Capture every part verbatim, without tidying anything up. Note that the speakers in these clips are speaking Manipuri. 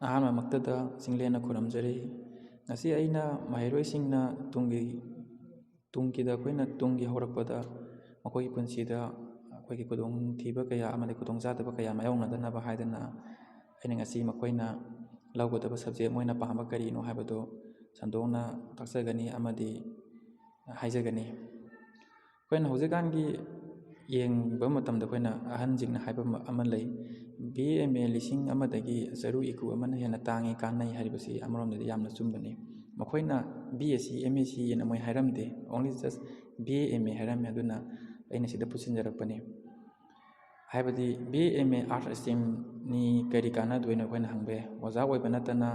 ꯑꯍꯥꯟꯕꯃꯛꯇꯗ ꯆꯤꯡꯂꯦꯟꯅ ꯈꯨꯔꯨꯝꯖꯔꯤ꯫ ꯉꯁꯤ ꯑꯩꯅ ꯃꯍꯩꯔꯣꯏꯁꯤꯡꯅ ꯇꯨꯡꯒꯤ, ꯇꯨꯡꯒꯤꯗ ꯑꯩꯈꯣꯏꯅ ꯇꯨꯡꯒꯤ ꯍꯧꯔꯛꯄꯗ ꯃꯈꯣꯏꯒꯤ ꯄꯨꯟꯁꯤꯗ ꯑꯩꯈꯣꯏꯒꯤ ꯈꯨꯗꯣꯡꯊꯤꯕ ꯀꯌꯥ ꯑꯃꯗꯤ ꯈꯨꯗꯣꯡꯆꯥꯗꯕ ꯀꯌꯥ ꯃꯥꯌꯣꯛꯅꯗꯅꯕ ꯍꯥꯏꯗꯅ ꯑꯩꯅ ꯉꯁꯤ ꯃꯈꯣꯏꯅ ꯂꯧꯒꯗꯕ subject, ꯃꯣꯏꯅ ꯄꯥꯝꯕ ꯀꯔꯤꯅꯣ ꯍꯥꯏꯕꯗꯨ ꯁꯟꯗꯣꯛꯅ ꯇꯥꯛꯆꯒꯅꯤ ꯑꯃꯗꯤ ꯍꯥꯏꯖꯒꯅꯤ꯫ ꯑꯩꯈꯣꯏꯅ ꯍꯧꯖꯤꯛꯀꯥꯟꯒꯤ ꯌꯦꯡꯕ ꯃꯇꯝꯗ ꯑꯩꯈꯣꯏꯅ ꯑꯍꯟꯁꯤꯡꯅ ꯍꯥꯏꯕ ꯑꯃ, ꯑꯃ ꯂꯩ, B A M A ꯂꯤꯁꯤꯡ ꯑꯃꯗꯒꯤ ꯆꯔꯨ ꯏꯀꯨ ꯑꯃꯅ ꯍꯦꯟꯅ ꯇꯥꯡꯉꯤ, ꯀꯥꯟꯅꯩ ꯍꯥꯏꯔꯤꯕꯁꯤ ꯑꯃꯔꯣꯝꯗꯗꯤ ꯌꯥꯝꯅ ꯆꯨꯝꯕꯅꯤ꯫ ꯃꯈꯣꯏꯅ B S C, M S C ꯑꯅ ꯃꯣꯏ ꯍꯥꯏꯔꯝꯗꯦ, only just B A M A ꯍꯥꯏꯔꯝꯃꯤ꯫ ꯑꯗꯨꯅ ꯑꯩꯅ ꯁꯤꯗ ꯄꯨꯁꯤꯟꯖꯔꯛꯄꯅꯤ꯫ ꯍꯥꯏꯕꯗꯤ B A M A arts streamꯅꯤ, ꯀꯔꯤ ꯀꯥꯟꯅꯗꯣꯏꯅꯣ ꯑꯩꯈꯣꯏꯅ ꯍꯪꯕ ꯌꯥꯏ꯫ ꯑꯣꯖꯥ ꯑꯣꯏꯕ ꯅꯠꯇꯅ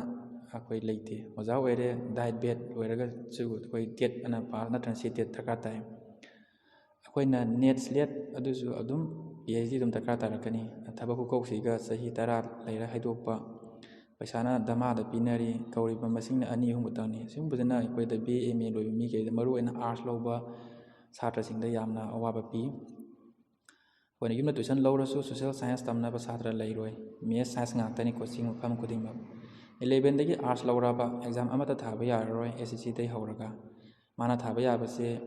ꯑꯩꯈꯣꯏ ꯂꯩꯇꯦ꯫ ꯑꯣꯖꯥ ꯑꯣꯏꯔꯦ, diet bed ꯑꯣꯏꯔꯒꯁꯨ ꯑꯩꯈꯣꯏ TET ꯑꯅ pass ꯅꯠꯇ꯭ꯔꯒ CTET ꯗꯔꯀꯥꯔ ꯇꯥꯏ꯫ ꯑꯩꯈꯣꯏꯅ NET, SLET ꯑꯗꯨꯁꯨ ꯑꯗꯨꯝ PhD ꯑꯗꯨꯝ ꯗꯔꯀꯥꯔ ꯇꯥꯔꯛꯀꯅꯤ꯫ ꯊꯕꯛ ꯈꯨꯀꯧꯁꯤꯒ ꯆꯍꯤ ꯇꯔꯥ ꯂꯩꯔ ꯍꯥꯏꯗꯣꯛꯄ, ꯄꯩꯁꯥꯅ ꯙꯃꯥꯗ ꯄꯤꯅꯔꯤ, ꯀꯧꯔꯤꯕ ꯃꯁꯤꯡꯅ ꯑꯅꯤ ꯑꯍꯨꯝ ꯈꯛꯇꯪꯅꯤ꯫ ꯁꯤꯒꯨꯝꯕꯁꯤꯅ ꯑꯩꯈꯣꯏꯗ B A M A ꯂꯣꯏꯕ ꯃꯤꯈꯩꯗ, ꯃꯔꯨꯑꯣꯏꯅ arts ꯂꯧꯕ ꯁꯥꯇ꯭ꯔꯁꯤꯡꯗ ꯌꯥꯝꯅ ꯑꯋꯥꯕ ꯄꯤ꯫ ꯑꯩꯈꯣꯏꯅ ꯌꯨꯝꯗ tuition ꯂꯧꯔꯁꯨ social science ꯇꯝꯅꯕ ꯁꯥꯇ꯭ꯔ ꯂꯩꯔꯣꯏ꯫ Maths, science ꯉꯥꯛꯇꯅꯤ coaching ꯃꯐꯝ ꯈꯨꯗꯤꯡꯃꯛ꯫ Elevenꯗꯒꯤ arts ꯂꯧꯔꯕ exam ꯑꯃꯠꯇ ꯊꯥꯕ ꯌꯥꯔꯔꯣꯏ, S S C ꯗꯩ ꯍꯧꯔꯒ꯫ ꯃꯥꯅ ꯊꯥꯕ ꯌꯥꯕꯁꯦ,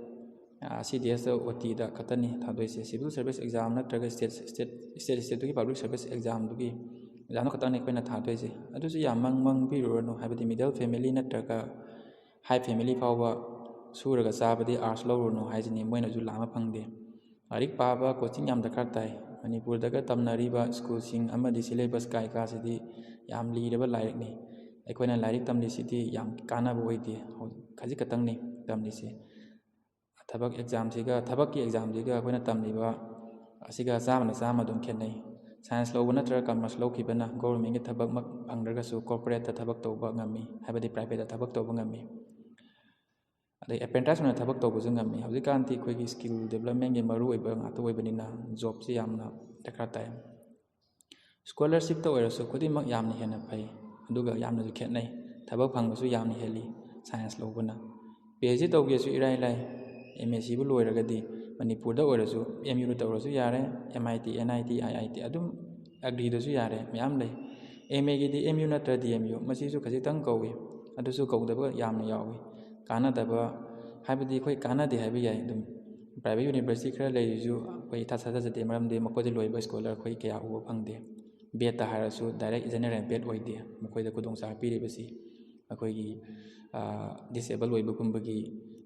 ꯑ, C D S ꯇ, OTꯗ ꯈꯛꯇꯅꯤ ꯊꯥꯗꯣꯏꯁꯦ꯫ Civil service exam ꯅꯠꯇ꯭ꯔꯒ state, state, state, stateꯇꯨꯒꯤ public service examꯗꯨꯒꯤ examꯗꯨ ꯈꯛꯇꯪꯅꯤ ꯑꯩꯈꯣꯏꯅ ꯊꯥꯗꯣꯏꯁꯦ꯫ ꯑꯗꯨꯁꯨ ꯌꯥꯝ ꯃꯪ ꯃꯪꯕꯤꯔꯨꯔꯅꯨ, ꯍꯥꯏꯕꯗꯤ middle family ꯅꯠꯇ꯭ꯔꯒ high family ꯐꯥꯎꯕ ꯁꯨꯔꯒ ꯆꯥꯕꯗꯤ arts ꯂꯧꯔꯨꯅꯨ ꯍꯥꯏꯁꯤꯅꯤ, ꯃꯣꯏꯅꯁꯨ ꯂꯥꯝꯕ ꯐꯪꯗꯦ꯫ ꯂꯥꯏꯔꯤꯛ ꯄꯥꯕ coaching ꯌꯥꯝ ꯗꯔꯀꯥꯔ ꯇꯥꯏ꯫ ꯃꯅꯤꯄꯨꯔꯗꯒ ꯇꯝꯅꯔꯤꯕ schoolꯁꯤꯡ ꯑꯃꯗꯤ syllabus ꯀꯥꯏ ꯀꯥꯁꯤꯗꯤ ꯌꯥꯝ ꯂꯤꯔꯕ ꯂꯥꯏꯔꯤꯛꯅꯤ꯫ ꯑꯩꯈꯣꯏꯅ ꯂꯥꯏꯔꯤꯛ ꯇꯝꯂꯤꯁꯤꯗꯤ ꯌꯥꯝ ꯀꯥꯟꯅꯕ ꯑꯣꯏꯗꯦ, ꯈꯖꯤꯛ ꯈꯛꯇꯪꯅꯤ ꯇꯝꯂꯤꯁꯦ꯫ ꯊꯕꯛ examꯁꯤꯒ, ꯊꯕꯛꯀꯤ examꯁꯤꯒ ꯑꯩꯈꯣꯏꯅ ꯇꯝꯂꯤꯕ ꯑꯁꯤꯒ ꯆꯥꯝꯃꯅ ꯆꯥꯝꯃ ꯑꯗꯨꯝ ꯈꯦꯠꯅꯩ꯫ Science ꯂꯧꯕ ꯅꯠꯇ꯭ꯔꯒ commerce ꯂꯧꯈꯤꯕꯅ governmentꯀꯤ ꯊꯕꯛꯃꯛ ꯐꯪꯗ꯭ꯔꯒꯁꯨ corporateꯇ ꯊꯕꯛ ꯇꯧꯕ ꯉꯝꯃꯤ, ꯍꯥꯏꯕꯗꯤ privateꯇ ꯊꯕꯛ ꯇꯧꯕ ꯉꯝꯃꯤ꯫ ꯑꯗꯩ apprentice ꯑꯣꯏꯅ ꯊꯕꯛ ꯇꯧꯕꯁꯨ ꯉꯝꯃꯤ꯫ ꯍꯧꯖꯤꯛꯀꯥꯟꯗꯤ ꯑꯩꯈꯣꯏꯒꯤ skill developmentꯀꯤ ꯃꯔꯨ ꯑꯣꯏꯕ ꯉꯥꯛꯇ ꯑꯣꯏꯕꯅꯤꯅ jobꯁꯤ ꯌꯥꯝꯅ ꯗꯔꯀꯥꯔ ꯇꯥꯏ꯫ Scholarshipꯇ ꯑꯣꯏꯔꯁꯨ ꯈꯨꯗꯤꯡꯃꯛ ꯌꯥꯝꯅ ꯍꯦꯟꯅ ꯐꯩ, ꯑꯗꯨꯒ ꯌꯥꯝꯅꯁꯨ ꯈꯦꯠꯅꯩ꯫ ꯊꯕꯛ ꯐꯪꯕꯁꯨ ꯌꯥꯝꯅ ꯍꯦꯜꯂꯤ science ꯂꯧꯕꯅ꯫ PhD ꯇꯧꯒꯦꯁꯨ ꯏꯔꯥꯏ ꯂꯥꯏ꯫ MSCꯕꯨ ꯂꯣꯏꯔꯒꯗꯤ ꯃꯅꯤꯄꯨꯔꯗ ꯑꯣꯏꯔꯁꯨ, MUꯗ ꯇꯧꯔꯁꯨ ꯌꯥꯔꯦ, MIT, NIT, IIT, ꯑꯗꯨꯝ agreeꯗꯁꯨ ꯌꯥꯔꯦ, ꯃꯌꯥꯝ ꯂꯩ꯫ ꯑꯦꯝ ꯑꯦꯒꯤꯗꯤ ꯑꯦꯝ ꯌꯨ ꯅꯠꯇ꯭ꯔ ꯗꯤ ꯑꯦꯝ ꯌꯨ, ꯃꯁꯤꯁꯨ ꯈꯖꯤꯛꯇꯪ ꯀꯧꯏ꯫ ꯑꯗꯨꯁꯨ ꯀꯧꯗꯕ ꯌꯥꯝꯅ ꯌꯥꯎꯏ꯫ ꯀꯥꯟꯅꯗꯕ ꯍꯥꯏꯕꯗꯤ ꯑꯩꯈꯣꯏ ꯀꯥꯟꯅꯗꯦ ꯍꯥꯏꯕ ꯌꯥꯏ꯫ ꯑꯗꯨꯝ private university ꯈꯔ ꯂꯩꯔꯤꯁꯨ ꯑꯩꯈꯣꯏ ꯏꯊꯥ ꯊꯥꯖꯗꯦ, ꯃꯔꯝꯗꯤ ꯃꯈꯣꯏꯗ ꯂꯣꯏꯕ scholar ꯑꯩꯈꯣꯏ ꯀꯌꯥ ꯎꯕ ꯐꯪꯗꯦ꯫ ꯕꯦꯠꯇ ꯍꯥꯏꯔꯁꯨ direct general ꯕꯦꯠ ꯑꯣꯏꯗꯦ꯫ ꯃꯈꯣꯏꯗ ꯈꯨꯗꯣꯡꯆꯥꯕ ꯄꯤꯔꯤꯕꯁꯤ ꯑꯩꯈꯣꯏꯒꯤ disable ꯑꯣꯏꯕꯒꯨꯝꯕꯒꯤ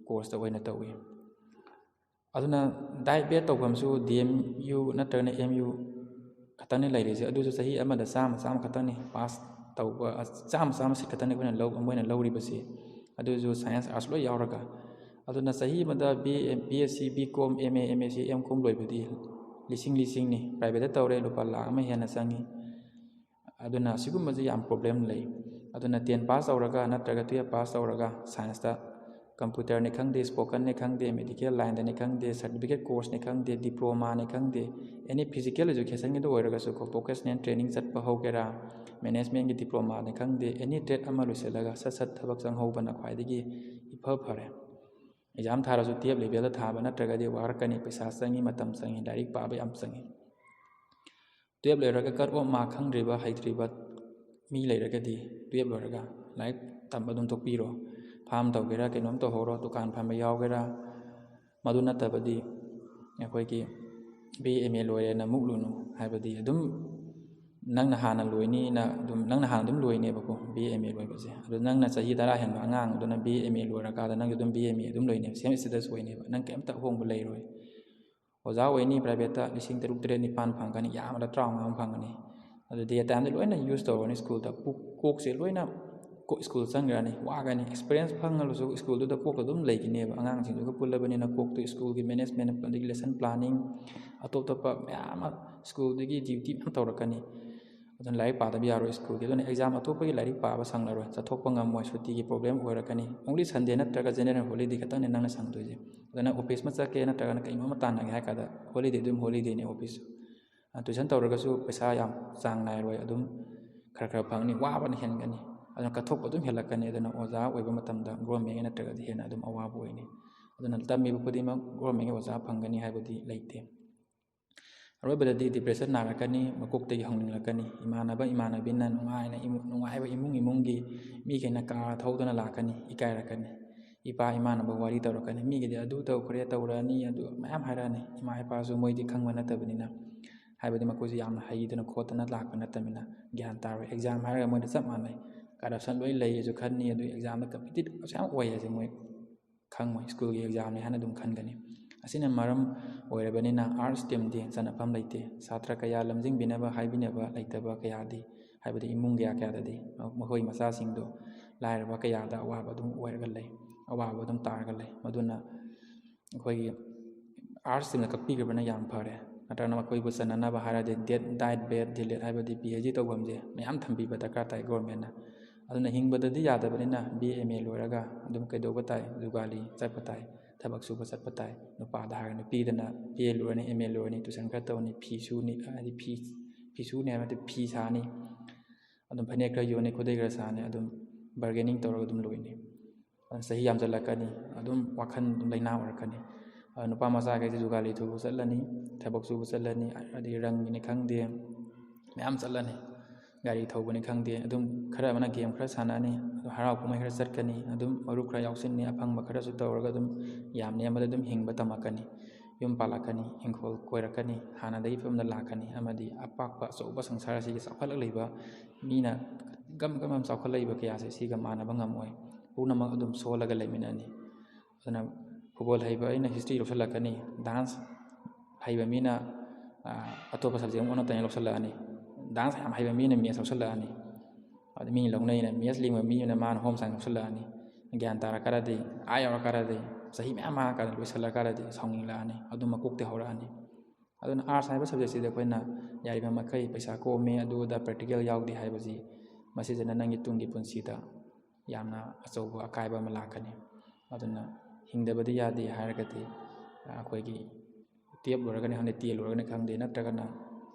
courseꯇ ꯑꯣꯏꯅ ꯇꯧꯏ꯫ ꯑꯗꯨꯅ direct ꯕꯦꯠ ꯇꯧꯐꯝꯁꯨ ꯗꯤ ꯑꯦꯝ ꯌꯨ ꯅꯠꯇ꯭ꯔꯒꯅ ꯑꯦꯝ ꯌꯨ ꯈꯛꯇꯪꯅꯤ ꯂꯩꯔꯤꯁꯦ꯫ ꯑꯗꯨꯁꯨ ꯆꯍꯤ ꯑꯃꯗ ꯆꯥꯝꯃ, ꯆꯥꯝꯃ ꯈꯛꯇꯪꯅꯤ pass ꯇꯧꯕ, ꯆꯥꯝꯃ, ꯆꯥꯝꯃ seat ꯈꯛꯇꯪꯅꯤ ꯑꯩꯈꯣꯏꯅ ꯂꯧ-, ꯃꯣꯏꯅ ꯂꯧꯔꯤꯕꯁꯤ꯫ ꯑꯗꯨꯁꯨ science, arts ꯂꯣꯏ ꯌꯥꯎꯔꯒ꯫ ꯑꯗꯨꯅ ꯆꯍꯤ ꯑꯃꯗ B A, B S C, B Com, M A, M S C, M Com ꯂꯣꯏꯕꯗꯤ ꯂꯤꯁꯤꯡ ꯂꯤꯁꯤꯡꯅꯤ꯫ Privateꯇ ꯇꯧꯔꯦ, ꯂꯨꯄꯥ ꯂꯥꯈ ꯑꯃ ꯍꯦꯟꯅ ꯆꯪꯉꯤ꯫ ꯑꯗꯨꯅ ꯑꯁꯤꯒꯨꯝꯕꯁꯤ ꯌꯥꯝ problem ꯂꯩ꯫ ꯑꯗꯨꯅ ten pass ꯇꯧꯔꯒ ꯅꯠꯇ꯭ꯔꯒ twelve pass ꯇꯧꯔꯒ scienceꯇ computerꯅꯤ ꯈꯪꯗꯦ, spokenꯅꯤ ꯈꯪꯗꯦ, medical lineꯗꯅꯤ ꯈꯪꯗꯦ, certificate courseꯅꯤ ꯈꯪꯗꯦ, diplomaꯅꯤ ꯈꯪꯗꯦ, any physical educationꯒꯤꯗ ꯑꯣꯏꯔꯒꯁꯨꯀꯣ, vocational training ꯆꯠꯄ ꯍꯧꯒꯦꯔꯥ, managementꯀꯤ diplomaꯅꯤ ꯈꯪꯗꯦ, any trade ꯑꯃ ꯂꯣꯏꯁꯤꯜꯂꯒ ꯁꯠ ꯁꯠ ꯊꯕꯛ ꯆꯪꯍꯧꯕꯅ ꯈ꯭ꯋꯥꯏꯗꯒꯤ ꯏꯐ ꯐꯔꯦ꯫ Exam ꯊꯥꯔꯁꯨ twelve levelꯗ ꯊꯥꯕ ꯅꯠꯇ꯭ꯔꯒꯗꯤ ꯋꯥꯔꯛꯀꯅꯤ, ꯄꯩꯁꯥ ꯆꯪꯉꯤ, ꯃꯇꯝ ꯆꯪꯉꯤ, ꯂꯥꯏꯔꯤꯛ ꯄꯥꯕ ꯌꯥꯝ ꯆꯪꯉꯤ꯫ Twelve ꯂꯣꯏꯔꯒ cut off mark ꯈꯪꯗ꯭ꯔꯤꯕ, ꯍꯩꯇ꯭ꯔꯤꯕ ꯃꯤ ꯂꯩꯔꯒꯗꯤ twelve ꯂꯣꯏꯔꯒ ꯂꯥꯏꯔꯤꯛ ꯇꯝꯕ ꯑꯗꯨꯝ ꯇꯣꯛꯄꯤꯔꯣ꯫ Farm ꯇꯧꯒꯦꯔꯥ, ꯀꯩꯅꯣꯝ ꯇꯧꯍꯧꯔꯣ, ꯗꯨꯀꯥꯟ ꯐꯝꯕ ꯌꯥꯎꯒꯦꯔꯥ꯫ ꯃꯗꯨ ꯅꯠꯇꯕꯗꯤ ꯑꯩꯈꯣꯏꯒꯤ B A M A ꯂꯣꯏꯔꯦꯅ ꯃꯨꯛꯂꯨꯅꯨ꯫ ꯍꯥꯏꯕꯗꯤ ꯑꯗꯨꯝ ꯅꯪꯅ ꯍꯥꯟꯅ ꯂꯣꯏꯅꯤꯅ ꯑꯗꯨꯝ, ꯅꯪꯅ ꯍꯥꯟꯅ ꯑꯗꯨꯝ ꯂꯣꯏꯅꯦꯕꯀꯣ B A M A ꯂꯣꯏꯕꯁꯦ꯫ ꯑꯗꯨ ꯅꯪꯅ ꯆꯍꯤ ꯇꯔꯥ ꯍꯦꯟꯕ ꯑꯉꯥꯡꯗꯨꯅ B A M A ꯂꯣꯏꯔꯀꯥꯟꯗ ꯅꯪꯁꯨ ꯑꯗꯨꯝ B A M A ꯑꯗꯨꯝ ꯂꯣꯏꯅꯦꯕ, same status ꯑꯣꯏꯅꯦꯕ, ꯅꯪ ꯀꯩꯝꯇ ꯑꯍꯣꯡꯕ ꯂꯩꯔꯣꯏ꯫ ꯑꯣꯖꯥ ꯑꯣꯏꯅꯤ, privateꯇ ꯂꯤꯁꯤꯡ ꯇꯔꯨꯛ, ꯇꯔꯦꯠ, ꯅꯤꯄꯥꯟ ꯐꯪꯒꯅꯤ, ꯌꯥꯝꯕꯗ ꯇꯔꯥꯃꯉꯥ ꯑꯃ ꯐꯪꯒꯅꯤ꯫ ꯑꯗꯨ day timeꯗ ꯂꯣꯏꯅ use ꯇꯧꯔꯅꯤ꯫ Schoolꯗ ꯀꯣꯛ-, ꯀꯣꯛꯁꯦ ꯂꯣꯏꯅ ꯀꯣ-, school ꯆꯪꯈ꯭ꯔꯅꯤ, ꯋꯥꯒꯅꯤ꯫ Experience ꯐꯪꯉꯁꯨ schoolꯗꯨꯗ ꯀꯣꯛꯇ ꯑꯗꯨꯝ ꯂꯩꯈꯤꯅꯦꯕ꯫ ꯑꯉꯥꯡꯁꯤꯡꯗꯨꯒ ꯄꯨꯜꯂꯕꯅꯤꯅ ꯀꯣꯛꯇꯨ schoolꯒꯤ management, ꯑꯗꯒꯤ lesson planning, ꯑꯇꯣꯞ ꯑꯇꯣꯞꯄ ꯃꯌꯥꯝ ꯑꯃ schoolꯗꯨꯒꯤ duty ꯃꯌꯥꯝ ꯇꯧꯔꯛꯀꯅꯤ꯫ ꯑꯗꯨꯅ ꯂꯥꯏꯔꯤꯛ ꯄꯥꯗꯕ ꯌꯥꯔꯣꯏ schoolꯒꯤ꯫ ꯑꯗꯨꯅ exam ꯑꯇꯣꯞꯄꯒꯤ ꯂꯥꯏꯔꯤꯛ ꯄꯥꯕ ꯁꯪꯂꯔꯣꯏ, ꯆꯠꯊꯣꯛꯄ ꯉꯝꯃꯣꯏ, ꯁꯨꯇꯤꯒꯤ problem ꯑꯣꯏꯔꯛꯀꯅꯤ꯫ Only Sunday ꯅꯠꯇ꯭ꯔꯒ general holiday ꯈꯛꯇꯪꯅꯤ ꯅꯪꯅ ꯁꯪꯗꯣꯏꯁꯦ꯫ ꯑꯗꯨꯅ office ꯑꯃ ꯆꯠꯀꯦ ꯅꯠꯇ꯭ꯔꯒꯅ ꯀꯩꯅꯣꯝ ꯑꯃ ꯇꯥꯟꯅꯒꯦ ꯍꯥꯏ ꯀꯥꯟꯗ holiday ꯑꯗꯨꯝ holidayꯅꯤ office꯫ ꯑ, tuition ꯇꯧꯔꯒꯁꯨ ꯄꯩꯁꯥ ꯌꯥꯝ ꯆꯥꯡ ꯅꯥꯏꯔꯣꯏ, ꯑꯗꯨꯝ ꯈꯔ ꯈꯔ ꯐꯪꯅꯤ, ꯋꯥꯕꯅ ꯍꯦꯟꯒꯅꯤ꯫ ꯑꯗꯨꯅ ꯀꯠꯊꯣꯛꯄ ꯑꯗꯨꯝ ꯍꯦꯜꯂꯛꯀꯅꯤ꯫ ꯑꯗꯨꯅ ꯑꯣꯖꯥ ꯑꯣꯏꯕ ꯃꯇꯝꯗ governmentꯒꯤ ꯅꯠꯇ꯭ꯔꯒꯗꯤ ꯍꯦꯟꯅ ꯑꯗꯨꯝ ꯑꯋꯥꯕ ꯑꯣꯏꯅꯤ꯫ ꯑꯗꯨꯅ ꯇꯝꯃꯤꯕ ꯈꯨꯗꯤꯡꯃꯛ governmentꯒꯤ ꯑꯣꯖꯥ ꯐꯪꯒꯅꯤ ꯍꯥꯏꯕꯗꯤ ꯂꯩꯇꯦ꯫ ꯑꯔꯣꯏꯕꯗꯗꯤ depression ꯅꯥꯔꯛꯀꯅꯤ, ꯃꯀꯣꯛꯇꯒꯤ ꯍꯧꯅꯤꯡꯂꯛꯀꯅꯤ꯫ ꯏꯃꯥꯟꯅꯕ ꯏꯃꯥꯟꯅꯕꯤꯅ ꯅꯨꯡꯉꯥꯏꯅ ꯏꯃꯨ-, ꯅꯨꯡꯉꯥꯏꯕ ꯏꯃꯨꯡ ꯏꯃꯨꯡꯒꯤ ꯃꯤ ꯀꯩꯅ car ꯊꯧꯗꯅ ꯂꯥꯛꯀꯅꯤ, ꯏꯀꯥꯏꯔꯛꯀꯅꯤ꯫ ꯏꯄꯥ ꯏꯃꯥꯟꯅꯕ ꯋꯥꯔꯤ ꯇꯧꯔꯛꯀꯅꯤ, ꯃꯤꯒꯤꯗꯤ ꯑꯗꯨ ꯇꯧꯈ꯭ꯔꯦ, ꯇꯧꯔꯛꯑꯅꯤ, ꯑꯗꯨ ꯃꯌꯥꯝ ꯍꯥꯏꯔꯛꯑꯅꯤ꯫ ꯏꯃꯥ ꯏꯄꯥꯁꯨ ꯃꯣꯏꯗꯤ ꯈꯪꯕ ꯅꯠꯇꯕꯅꯤꯅ, ꯍꯥꯏꯕꯗꯤ ꯃꯈꯣꯏꯁꯨ ꯌꯥꯝꯅ ꯍꯩꯗꯅ ꯈꯣꯠꯇꯅ ꯂꯥꯛꯄ ꯅꯠꯇꯕꯅꯤꯅ ꯒ꯭ꯌꯥꯟ ꯇꯥꯔꯣꯏ꯫ Exam ꯍꯥꯏꯔꯒ ꯃꯣꯏꯗ ꯆꯞ ꯃꯥꯟꯅꯩ, corruption ꯂꯣꯏ ꯂꯩꯌꯦꯁꯨ ꯈꯟꯅꯤ, ꯑꯗꯨ examꯗ competitive ꯑꯁꯨꯛ ꯌꯥꯝ ꯑꯣꯏ ꯍꯥꯏꯁꯦ ꯃꯣꯏ ꯈꯪꯉꯣꯏ, schoolꯒꯤ examꯅꯤ ꯍꯥꯏꯅ ꯑꯗꯨꯝ ꯈꯟꯒꯅꯤ꯫ ꯑꯁꯤꯅ ꯃꯔꯝ ꯑꯣꯏꯔꯕꯅꯤꯅ arts streamꯗꯤ ꯆꯟꯅꯐꯝ ꯂꯩꯇꯦ꯫ ꯁꯥꯇ꯭ꯔ ꯀꯌꯥ ꯂꯝꯖꯤꯡꯕꯤꯅꯕ ꯍꯥꯏꯕꯤꯅꯕ ꯂꯩꯇꯕ ꯀꯌꯥꯗꯤ, ꯍꯥꯏꯕꯗꯤ ꯏꯃꯨꯡ ꯀꯌꯥ ꯀꯌꯥꯗꯗꯤ ꯃꯈꯣꯏ ꯃꯆꯥꯁꯤꯡꯗꯣ ꯂꯥꯏꯔꯕ ꯀꯌꯥꯗ ꯑꯋꯥꯕ ꯑꯗꯨꯝ ꯑꯣꯏꯔꯒ ꯂꯩ, ꯑꯋꯥꯕ ꯑꯗꯨꯝ ꯇꯥꯔꯒ ꯂꯩ꯫ ꯃꯗꯨꯅ ꯑꯩꯈꯣꯏꯒꯤ arts streamꯅ ꯀꯛꯄꯤꯈ꯭ꯔꯕꯅ ꯌꯥꯝ ꯐꯔꯦ꯫ ꯅꯠꯇ꯭ꯔꯒꯅ ꯃꯈꯣꯏꯕꯨ ꯆꯟꯅꯅꯕ ꯍꯥꯏꯔꯗꯤ ꯗꯦꯠ, diet, bed, delete ꯍꯥꯏꯕꯗꯤ PhD ꯇꯧꯐꯝꯁꯦ ꯃꯌꯥꯝ ꯊꯝꯕꯤꯕ ꯗꯔꯀꯥꯔ ꯇꯥꯏ governmentꯅ꯫ ꯑꯗꯨꯅ ꯍꯤꯡꯕꯗꯗꯤ ꯌꯥꯗꯕꯅꯤꯅ BA, MA ꯂꯣꯏꯔꯒ ꯑꯗꯨꯝ ꯀꯩꯗꯧꯕ ꯇꯥꯏ? ꯖꯨꯒꯥꯂꯤ ꯆꯠꯄ ꯇꯥꯏ, ꯊꯕꯛ ꯁꯨꯕ ꯆꯠꯄ ꯇꯥꯏ꯫ ꯅꯨꯄꯥꯗ ꯍꯥꯏꯔꯒ ꯅꯨꯄꯤꯗꯅ BA ꯂꯣꯏꯔꯅꯤ, MA ꯂꯣꯏꯔꯅꯤ, tuition ꯈꯔ ꯇꯧꯔꯅꯤ, ꯐꯤ ꯁꯨꯅꯤ, ꯍꯥꯏꯗꯤ ꯐꯤ, ꯐꯤ ꯁꯨꯅꯤ ꯍꯥꯏꯕ ꯅꯠꯇꯦ, ꯐꯤ ꯁꯥꯅꯤ, ꯑꯗꯨꯝ ꯐꯅꯦꯛ ꯈꯔ ꯌꯣꯟꯅꯤ, ꯈꯨꯗꯩ ꯈꯔ ꯁꯥꯅꯤ, ꯑꯗꯨꯝ bargaining ꯇꯧꯔꯒ ꯑꯗꯨꯝ ꯂꯣꯏꯅꯤ꯫ ꯑꯗꯨꯅ ꯆꯍꯤ ꯌꯥꯝꯁꯤꯜꯂꯛꯀꯅꯤ, ꯑꯗꯨꯝ ꯋꯥꯈꯜ ꯑꯗꯨꯝ ꯂꯥꯏꯅꯥ ꯑꯣꯏꯔꯛꯀꯅꯤ꯫ ꯑꯗꯨ ꯅꯨꯄꯥ ꯃꯆꯥꯈꯩꯁꯦ ꯖꯨꯒꯥꯂꯤ ꯊꯧꯕ ꯆꯠꯂꯅꯤ, ꯊꯕꯛ ꯁꯨꯕ ꯆꯠꯂꯅꯤ, ꯑꯗꯒꯤ ꯔꯪꯒꯤꯅꯤ ꯈꯪꯗꯦ, ꯃꯌꯥꯝ ꯆꯠꯂꯅꯤ, ꯒꯥꯔꯤ ꯊꯧꯕꯅꯤ ꯈꯪꯗꯦ, ꯑꯗꯨꯝ ꯈꯔ ꯑꯃꯅ game ꯈꯔ ꯁꯥꯟꯅꯅꯤ, ꯑꯗꯨ ꯍꯔꯥꯎ ꯀꯨꯝꯍꯩ ꯈꯔ ꯆꯠꯀꯅꯤ, ꯑꯗꯨꯝ ꯃꯔꯨꯞ ꯈꯔ ꯌꯥꯎꯁꯤꯟꯅꯤ, ꯑꯐꯪꯕ ꯈꯔꯁꯨ ꯇꯧꯔꯒ ꯑꯗꯨꯝ ꯌꯥꯝ ꯅꯦꯝꯕꯗ ꯑꯗꯨꯝ ꯍꯤꯡꯕ ꯇꯝꯃꯛꯀꯅꯤ꯫ ꯌꯨꯝ ꯄꯥꯜꯂꯛꯀꯅꯤ, ꯏꯪꯈꯣꯜ ꯀꯣꯏꯔꯛꯀꯅꯤ, ꯍꯥꯟꯅꯗꯒꯤ ꯐꯤꯕꯝꯗ ꯂꯥꯛꯀꯅꯤ, ꯑꯃꯗꯤ ꯑꯄꯥꯛꯄ ꯑꯆꯧꯕ ꯁꯪꯁꯥꯔ ꯑꯁꯤꯒꯤ ꯆꯥꯎꯈꯠꯂꯛꯂꯤꯕ ꯃꯤꯅ ꯒꯝ ꯒꯝ ꯒꯝ ꯆꯥꯎꯈꯠꯂꯛꯏꯕ ꯀꯌꯥꯁꯦ ꯁꯤꯒ ꯃꯥꯟꯅꯕ ꯉꯝꯃꯣꯏ꯫ ꯄꯨꯝꯅꯃꯛ ꯑꯗꯨꯝ ꯁꯣꯜꯂꯒ ꯂꯩꯃꯤꯟꯅꯅꯤ꯫ ꯑꯗꯨꯅ football ꯍꯩꯕ ꯑꯩꯅ history ꯂꯧꯁꯤꯜꯂꯛꯀꯅꯤ, dance ꯍꯩꯕ ꯃꯤꯅ, ꯑ, ꯑꯇꯣꯞꯄ subject ꯑꯃ ꯑꯣꯟꯅ ꯇꯩꯅ ꯂꯧꯁꯤꯜꯂꯛꯑꯅꯤ, dance ꯌꯥꯝ ꯍꯩꯕ ꯃꯤꯅ maths ꯂꯧꯁꯤꯜꯂꯛꯑꯅꯤ꯫ ꯑꯗ ꯃꯤ ꯂꯧꯅꯩꯅ maths ꯂꯤꯡꯕ ꯃꯤ ꯑꯃꯅ ꯃꯥꯅ home science ꯂꯧꯁꯤꯜꯂꯛꯑꯅꯤ꯫ ꯒ꯭ꯌꯥꯟ ꯇꯥꯔꯛꯀꯥꯟꯗꯗꯤ, ꯑꯥ ꯌꯧꯔꯀꯥꯟꯗꯗꯤ, ꯆꯍꯤ ꯃꯌꯥꯝ ꯃꯥꯡꯉꯀꯥꯟꯗ ꯂꯣꯏꯁꯤꯜꯂꯀꯥꯟꯗꯗꯤ ꯁꯥꯎꯅꯤꯡꯂꯛꯑꯅꯤ꯫ ꯑꯗꯨ ꯃꯀꯣꯛꯇꯩ ꯍꯧꯔꯛꯑꯅꯤ꯫ ꯑꯗꯨꯅ arts ꯍꯥꯏꯕ subjectꯁꯤꯗ ꯑꯩꯈꯣꯏꯅ ꯌꯥꯔꯤꯕ ꯃꯈꯩ ꯄꯩꯁꯥ ꯀꯣꯝꯃꯤ, ꯑꯗꯨ ꯑꯗꯥ practical ꯌꯥꯎꯗꯦ ꯍꯥꯏꯕꯁꯤ, ꯃꯁꯤꯁꯤꯅ ꯅꯪꯒꯤ ꯇꯨꯡꯒꯤ ꯄꯨꯟꯁꯤꯗ ꯌꯥꯝꯅ ꯑꯆꯧꯕ ꯑꯀꯥꯏꯕ ꯑꯃ ꯂꯥꯛꯀꯅꯤ꯫ ꯑꯗꯨꯅ ꯍꯤꯡꯗꯕꯗꯤ ꯌꯥꯗꯦ ꯍꯥꯏꯔꯒꯗꯤ, ꯑꯩꯈꯣꯏꯒꯤ twelve ꯂꯣꯏꯔꯒꯅꯤ ꯈꯪꯗꯦ, ten ꯂꯣꯏꯔꯒꯅꯤ ꯈꯪꯗꯦ, ꯅꯠꯇ꯭ꯔꯒꯅ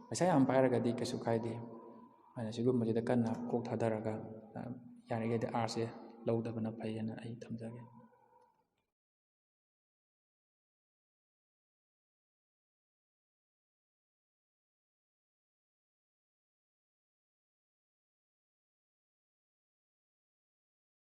ꯄꯩꯁꯥ ꯌꯥꯝ ꯄꯥꯏꯔꯒꯗꯤ ꯀꯩꯁꯨ ꯀꯥꯏꯗꯦ꯫ ꯑꯗꯨꯅ ꯁꯤꯒꯨꯝꯕꯁꯤꯗ ꯀꯟꯅ ꯀꯣꯛ ꯊꯥꯗꯔꯒ, ꯑ, ꯌꯥꯔꯤꯈꯩꯗꯤ artsꯁꯦ ꯂꯧꯗꯕꯅ ꯐꯩ ꯍꯥꯏꯅ ꯑꯩ ꯊꯝꯖꯒꯦ꯫